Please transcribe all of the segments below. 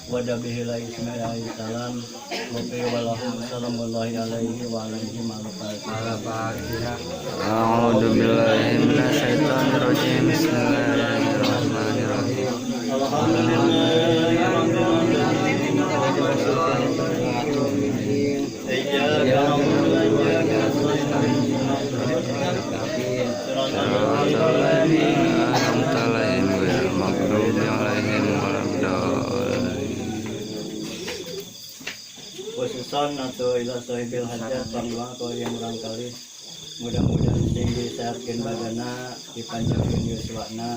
Wa dabihi la Ismail alaihi salam wa fi walahu salamullahi alaihi wa alaihi al-Fatihah. A'udzu billahi minasyaitonir rajim. Bismillahirrahmanirrahim. Alhamdulillahi rabbil alamin. Iyyaka na'budu wa iyyaka nasta'in. Siratal ladzina an'amta 'alaihim ghairil maghdubi 'alaihim waladdallin. Khususan atau ila sahibil hajat pangdoa kau yang barangkali mudah-mudahan tinggi sehatkeun badana dipanjangkeun yuswana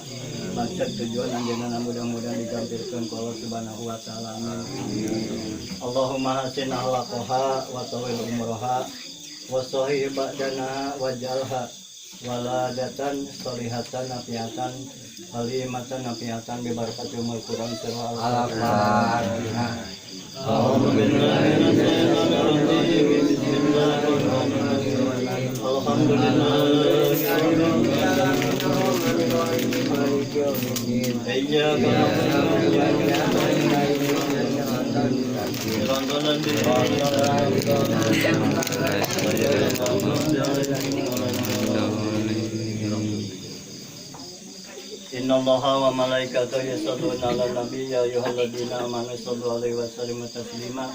maksud tujuan anjeunna mudah-mudahan digampirkeun ku Allah Subhanahu wa taala, amin. Allahumma hasin akhlaqaha wa tawil umroha wa sahih badana wajalha waladatan solihatan nafiatan halimatan nafiatan bi barakati umul Quran surah Al-Fatihah. A'udzu billahi minasyaitonir rajim. Bismillahirrahmanirrahim. Alhamdulillahi rabbil alamin. Iyyaka na'budu wa iyyaka nasta'in. Siratal ladzina an'amta 'alaihim ghairil maghdubi 'alaihim waladdallin. Inna Allaha wa malaikatahu yusholluna 'alan nabi ya ayyuhalladzina amanu shallu 'alaihi wa sallimu taslima.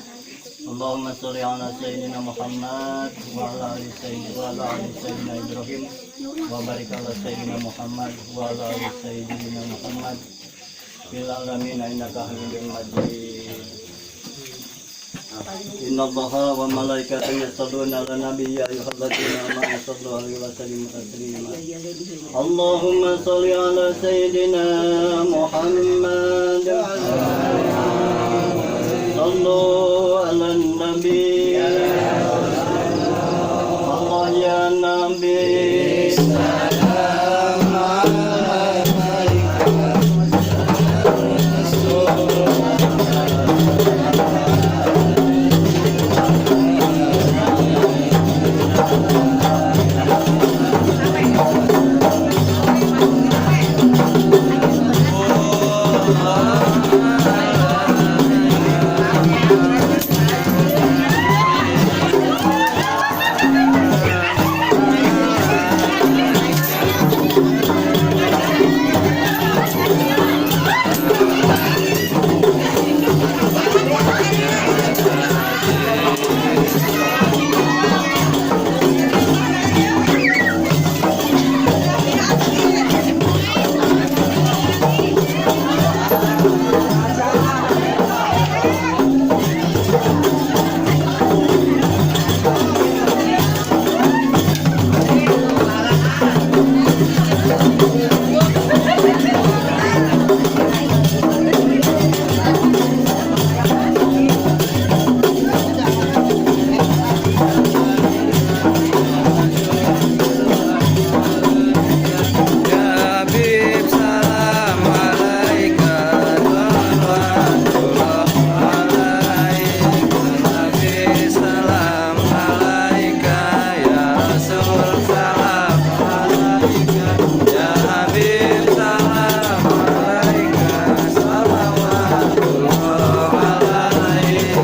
Allahumma sholli 'ala sayyidina Muhammad wa 'ala ali sayyidina wa 'ala ali sayyidina Ibrahim wa barik 'ala sayyidina Muhammad wa 'ala ali sayyidina Muhammad fil alamin innaka Hamidum Majid. Inna Allaha wa malaikatahu yusholluna 'alan nabi ya ayyuhalladzina amanu shallu 'alaihi wa sallimu taslima. Allahumma sholli 'ala sayyidina Muhammad. Sallu 'alan nabi. Allah ya nabi. Salam alaika. Ya Habib salam alaika salawatullah alaika. Nabi salam alaika, ya Rasul salam alaika. Ya Habib salam alaika salawatullah alaika.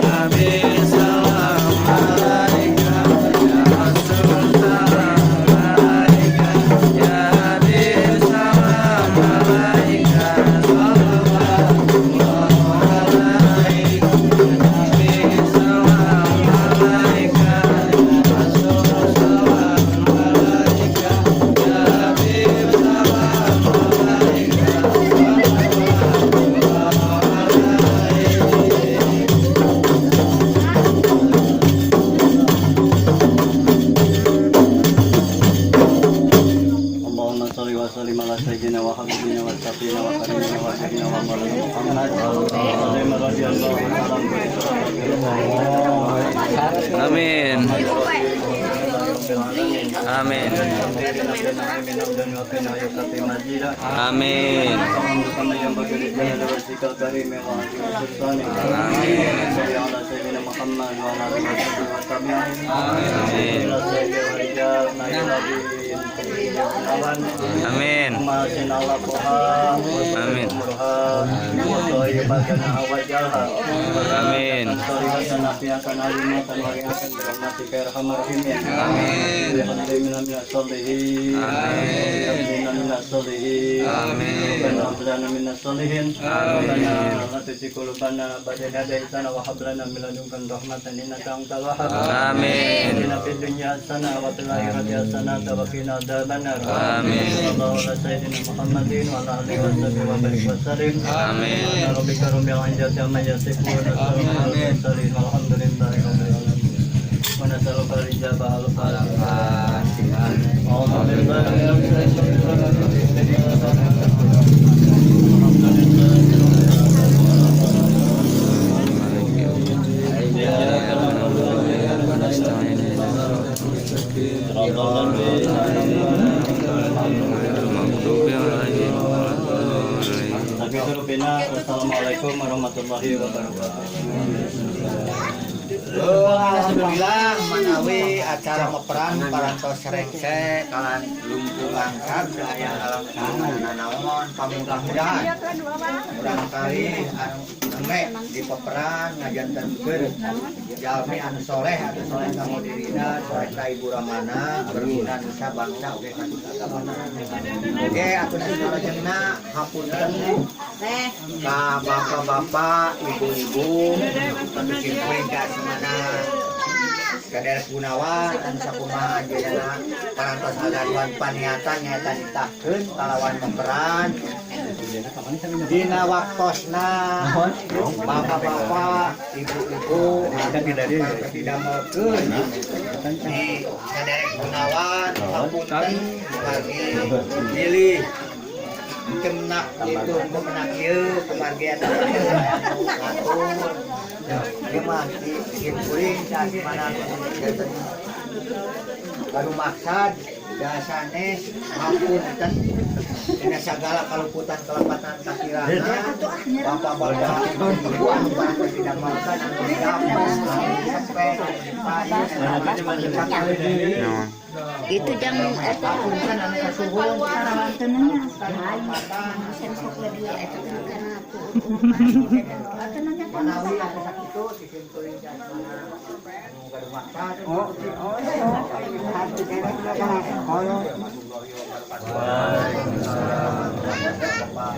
Nabi salam alaika, ya Rasul salam alaika. Ya Habib salam alaika salawatullah alaika. Nabi salam alaika, ya Rasul salam alaika. Ya Habib salam alaika salawatullah alaika. Allahumma sholli wa sallim ala sayyidina wa habibina wa safina wa karimina wa sayyidina wa maulana Muhammad wa sallim radhiyallahu ta'ala anhu. Amin. Amin. Amin. kama yanbaghi li jalali wajhikal karim wa 'azimi sultanik. Shalli ala sayyidina Muhammad wa ala alihi wa sahbihi wa tabi'in. Amin. Ila sayyidil rijal na ila Gunawan. Amin. Masin ala koha. Amin. Umruha. Wa thayyibatan wajalha. Amin. Sholihatan nafiatan alimatan wariatan birahmatika ya arhamar rahimin. Amin. Bihamdi minas sholihin. Amin. Bihamdi minas sholihin. Amin. Rabbana hab lana minas sholihin. Amin. Rabbana la tuzigh qulubana ba'da idh hadaitana wa hab lana min ladunka rahmatan innaka antal wahhab. Amin. Atina fid dunya hasanah wa fil akhirati hasanah wa qina adzabannar. Amin. Sallallahu ala sayyidina Muhammadin wa ala alihi wa sahbihi wa barik wa sallim. Amin. Subhana rabbika rabbil izzati amma yasifun wa salamun alal mursalin walhamdulillahi rabbil alamin. Wa nas'aluka al-ijabah al-fatihah. A'udzu billahi minasy syaithanir rajim. Iyyaka na'budu wa iyyaka nasta'in. Siratal ladzina an'amta 'alaihim Maghdubi 'alaihim waladdallin. Wassalamualaikum warahmatullahi wabarakatuh. Oh, alhamdulillah manawi acara meperan parantos rengse kalan lumpuh langkap aya alam nanaon pamudah-mudahan murang kali anu nembe di peperan ngajantenkeun jalmi anu soleh anu soleh kanggo dirina, soleh ka ibu ramana, berguna nusa bangsa oge ka agamana. Oge atuh salajengna hapunten ka bapak-bapak, ibu-ibu, atuh simkuring ka asmana Saderek Gunawan anu sakumaha anjeunna parantos ngagaduhan paniatan nyaeta nitahkeun kalawan meperan dina waktosna bapak-bapak, ibu-ibu anu didamelkeun di Saderek Gunawan. Hapunten kumargi milih teu menak itu, teu menak ieu, kumargi eta ngatur. Ieu mah di simkuring saasmana janten baru maksad dasanes hapunten dina sagala kaluputan kalepatan kakirana bapak-bapak, ibu anu parantos didamelkeun anu didapur, anu disepet, anu dipayun. Itu jang eta. Hapunten anu kasuhun. Karawang sok lebih eta kan kana Manawi anu sakitu di simkuring saasmana anu gaduh maksad. Waalaikumsalam. Bapak.